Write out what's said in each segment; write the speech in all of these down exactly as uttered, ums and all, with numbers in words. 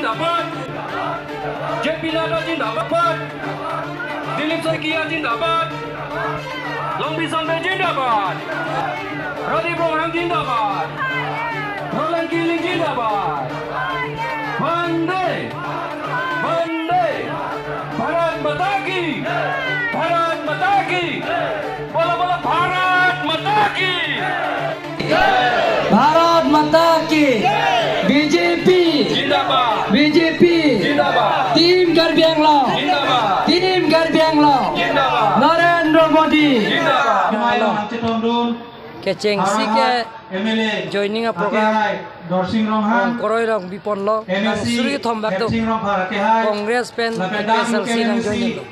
Jindabad. J P Nadda jindabad. Dilip Saikia jindabad. Longbison Bey jindabad. Radip Ronghang jindabad. Roland Killing jindabad. Vande, Vande, Bharat Mata Ki, Bharat Mata Ki, bolo bolo Bharat Mata Ki. Bharat Mata Ki. B J P. Jindabad. B J P. Jindabad. Team Karbi Anglong. Jindabad. Team Karbi Anglong. Jindabad. Narendra Modi. Jindabad. Kemai lo nangchetongdun. Kechengsi ke Hara M L A joining a program akehai Dorsing Ronghang, Ongkoroi Rongbi ponlo, M L C nang suri thom bak do. Hepsing Rongphar akehai, Congress pen lapen A P H L C nang M L C joining lo.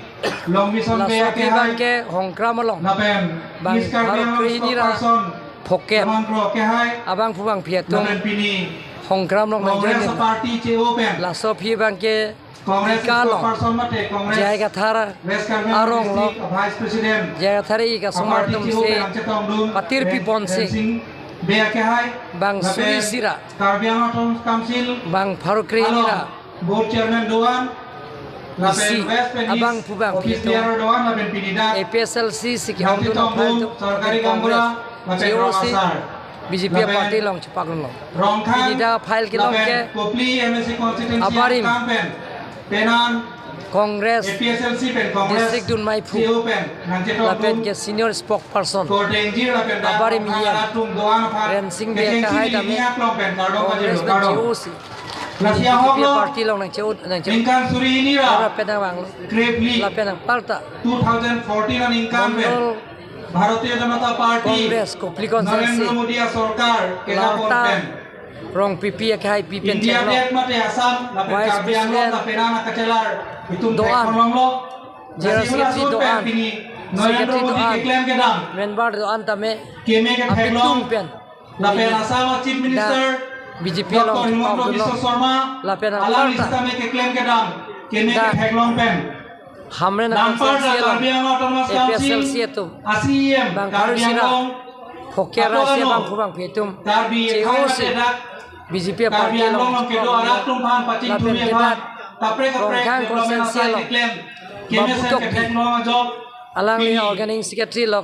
Longbison Bey laso akehai, abang ke Hongkram along, lapen bang East Karbi Anglong Bharokre hini ra spokesperson, Phokep, Hemantro akehai, abangphu bangphi atum lapen pini Hongkram along nang Congress joining lo. Party C E O pen, laso aphi abang ke Congress Ika along spokesperson mate Congress J I Kathar West Karbi Anglong arong lo. District Vice President, J I Kathar ik asomar aparty atum C E O se pen nangchetongdun patir Ren-, pipon si Rensing Bey akehai, bang lapen suri isi ra, Karbi Anglong Autonomous Council bang Bharokre hini ra, along Board Chairman do-an, lapen isi West pen East abangphu bangphi office atum bearer do-an, lapen pini dak A P H L C si ke-ongdun nangchetongdun aphai atum sorkari Congress gaonbura, lapen C E O si rong asar. B J P lapen party along chepakdunlo. Rongkhang, pini dak file kelong lapen ke Kopili M A C constituency abarim angkang pen, penan Congress A P H L C pen Congress district dunmai aphu, C E O pen nangchetongdun lapen ke senior spokesperson, korte ingjir lapen dak abarim Rongkhang yen arat atum do-an aphan Rensing Bey kechengsi akehai neli tame ning aklong pen kardom Congress pajirlo, pen kardom. C E O si lasi B J P ahok lo, party along nangche-o, nangche-o ningkan suri hini ra, ora pen nang vanglo, krepli lapen nang palta two thousand fourteen aningkan pen Mondol Bharatiya Janata Party, Congress, Kopili constituency, Narendra Modi asorkar kedapon Lalta pen, Rongpipi akehaipi pen India chenglo. Gate mate Assam, lapen Vice Karbi Anglong, President lapen an akachelar itum do-an, theklonglo. General Lasi Secretary laso pen do-an, pini Narendra Secretary Modi do-an, keklem kedam, member do-an tame keme ke apitum theklong, pen lapen pini Assam Chief Minister dak B J P along Doctor Himanta chepakdunlo. Biswa Sarma, lapen alang alta sitame keklem kedam, keme dak ketheklong pen Hamren a damparta constituency along Karbi Anglong Autonomous Council A P H L C atum a C E M bang Karbi Karbi Anglong, Anglong Phokep ato rasi ano abangphu bangphi atum Karbi C E O si akhan dak B J P Karbi party along Anglong along kedo chepakdunlo. Arat atum aphan pachingthurji aphan lapen ke dak kaprek kaprek Rongkhang development constituency asai along keklem, keme Babu sen Tokbi, ketheklong ajok alangli pini organizing secretary lo.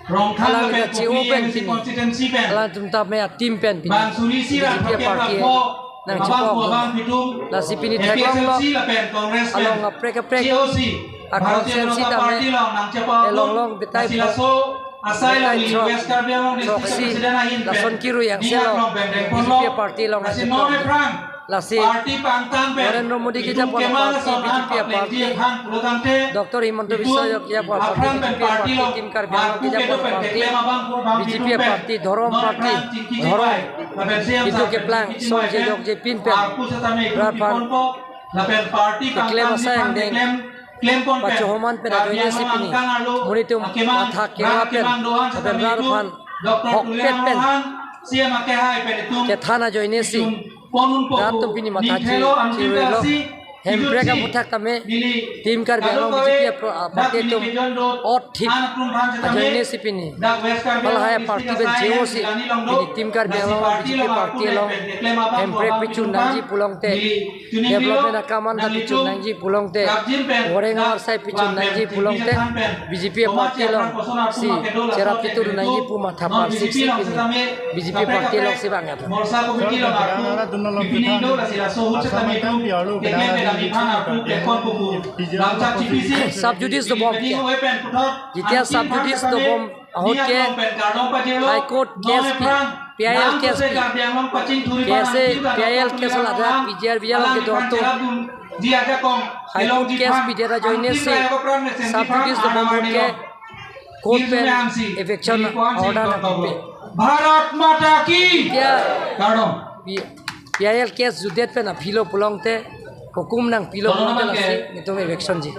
Rongkhang alangli lapen C E O Kopili pen M A C pini constituency pen alangtum tame a-team pen pini bang suri isi ra B J P throkkep party ra pho nangchepok abang phu abang pitum lasi pini A P H L C theklonglo lapen Congress pen along kaprek kaprek C E O si a Bharatiya constituency Janata tame Party along nangchepok elong long betai lasi pho laso asai betai along throk West Karbi Anglong District throksi President ahin pen lason kiru yang ning selo aklong pen dengponlo B J P party along lasi nangchepok non aphrang lasi party pangtang pen Narendra Modi itum kejapon keman party, ason B J P an party, paplengji aphan pulotangte Doctor Himanta itum Biswa Sarma kejapon party, aphrang pen B J P party party, along Kim Karbi Arpu Anglong kedo kejapon pen party, keklem abang pur abang B J P pitum pen party, Dhorom non party, aphrang chingki Dhorom chipai lapen C M itum sir pen keplang chingki chipai songje pen jokje pin pen arpu setame itum rat aphan kiponpo lapen party keklem pangtang asai angdeng keklem klempon pen pachohoman pen Karbi ajoine si Anglong pini angkang arlo monit atum akeman matha rat kema pen akemang do-an lapen setame rat itum aphan Doctor hokpet Tuliram pen Ronghang C E M akehai pen itum kethan ajoine si itum ponunpo rat atum pu pini matha ning thelo chi-, antin chirilo. Lasi hemprek kijutsi aputhak tame neli Team Karbi Anglong kadokave B J P apro-, a, dak party pini atum kejon do ot thip an atum aphan setame ajoine si pini dak West Karbi Anglong halahai a party district pen asai C E O si neli longdun pini Team Karbi lasi Anglong party B J P along party arpu along pen keklem abang phu hemprek abang pichun pitum nangji aphan pulongte neli tuni development lo akam anta nanglitum pichun nangji pulongte, rapjin pen Boreng dak Arsai pichun nangji pulongte, B J P party along si cherap kitur nangji pu matha parsik si pini B J P party along si bang ya. Morsa committee along arpu pipining do lasi laso ahut setame itum keklem kedam aphan arpu klemponpo pu lamchak chipisi. Sub judice dobom ke. Meeting ave pen puthot jitia sub judice dobom ahut ke High Court case pi, P I L case pi, case P I L case ladak P G R B along kedo atum High Court case pidet ajoine si sub judice dobom ahut ke court pen eviction order nangpipe. Bharat Mata Ki! Jitia Kardom. P-, P I L case judet pen aphilo pulongte, hukum nangpilo pulongte lasi netum eviction ji.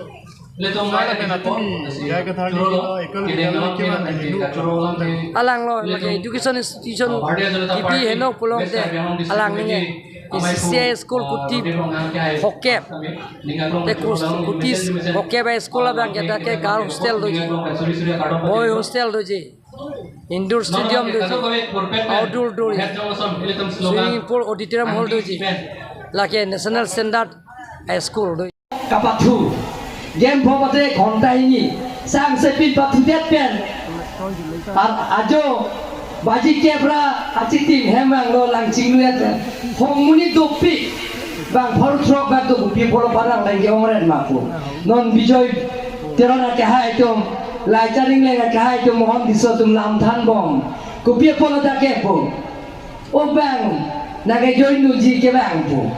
Alanglo, lake education institution kipi heno pulongte, alang ninge, isi C I school kuti hokep, te kus-, kuti hokep a school abang ke dak ke girl hostel doji, boy hostel doji, indoor stadium doji, outdoor doji, swimming pool, auditorium hall doji. Lake national standard high school do. Kapathu. Game pho mate ghonta hini. Sangse pin pathudet pen. Ar ajo baji kep ra achitim hem vanglo, lang chingluet. Hong muni dopik. Bang pharo throk bak do kopi apotlo parang lang ke ongren ma pu. Non Bijoy Teron akehai atum, Laichaning Leng akehai atum, Mohon Tisso atum lam thanbom. Kopi apotlo ta kep pu. O bang, nangkejoin dunji kevang pu.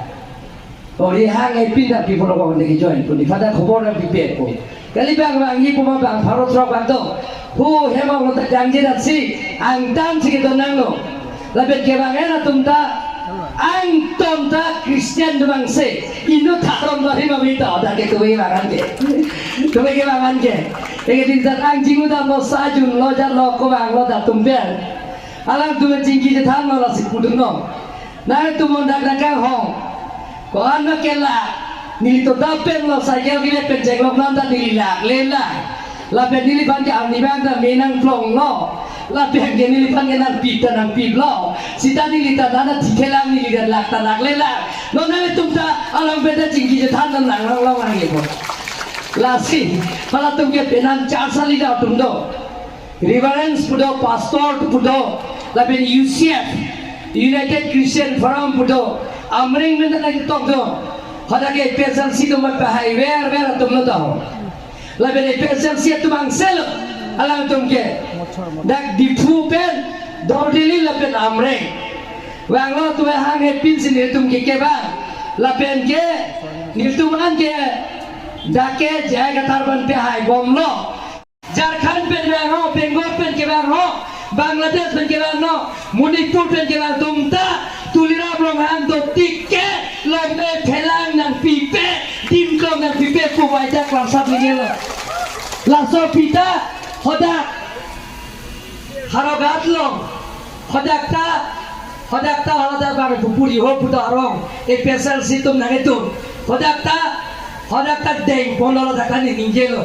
O ri hang epin ta pi apotlo ko nangkejoin pu, ne phan ta khobor nangpipe pu. Kali bang vangji pu ma bang pharo throk bang do. Hu hem along ta jangje datsi, angtan si kedo nanglo. Lapen kevang en atum ta, angtan ta Christian atum angse, inut tharom lo hima mi ta, ta ke tumi vangan ke. Tumi kevangan ke. Eke din ta ang jingudam lo, sajun lo, jat lo, kovang lo, ta atum pen. Alangtum chingki chethan lo, lasi pudun lo. Nangtum mon dak dak kanghon. Ko-an ma ke la, neli to dap pen lo, cycle kile pen chenglok non ta neli lak le la. Lapen neliphan ke arni bang ta me nangplong lo. Lapen ke neliphan ke nangpip ta nangpip lo. Sita neli ta nana thikhelang, neli ta lak ta lak le la. Non nangtum ta along pen ta chingki chethan nang nang long long nang ye po. Lasi, hala atum ke penang char sali da atum do. Reverend pu do, pastor pu do, lapen U C F, United Christian Forum pu do, Amreng pen ta nangketok do. Hadak ke A P H L C atum pahai ver ver atum lo ta ho. Lapen A P H L C atum angse lo, alangtum ke. Dak Diphu pen, Dordili lapen Amreng. Vanglo atum hang hepin si nelitum ke kevang. Lapen ke, nelitum an ke, dak ke J I Kathar pen pahai bomlo. Jharkhand pen vang ho, Bengal pen kevang ho, Bangladesh pen kevang ho, Manipur pen kevang atum ta, Tuliram Ronghang do tik ke, longle phelang nangpipe, dim klong nangpipe pu vaida klangsap ningje lo. Laso aphi ta, hadak, Howraghat along, hadak ta, hadak ta, hadak ta bang pupuri ho puta arong, A P H L C atum nangtum. Hadak ta, hadak ta dengpon lo, hadak ta ningje lo.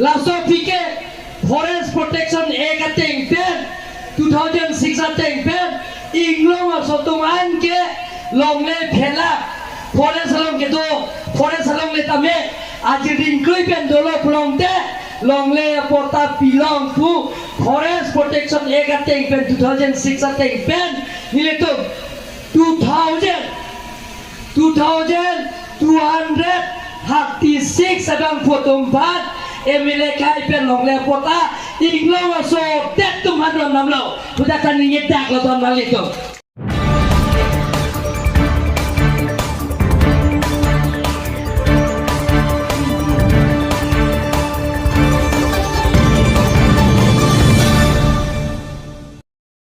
Laso aphi ke Forest Protection Act ateng pen, two thousand six ateng pen, inglong aso atum an ke longle phelang, forest along kedo, forest along le tame, aji ringkroi pen dolo pulote, longle apatta pilong pu, Forest Protection Act ateng pen, two thousand six ateng pen, nelitum two thousand, two thousand two hundred thirty-six abang photo empat, M L A akhei pen longle apatta, inglong aso det atum han ron namlo, puda kan ningje dak lo ton mali atum.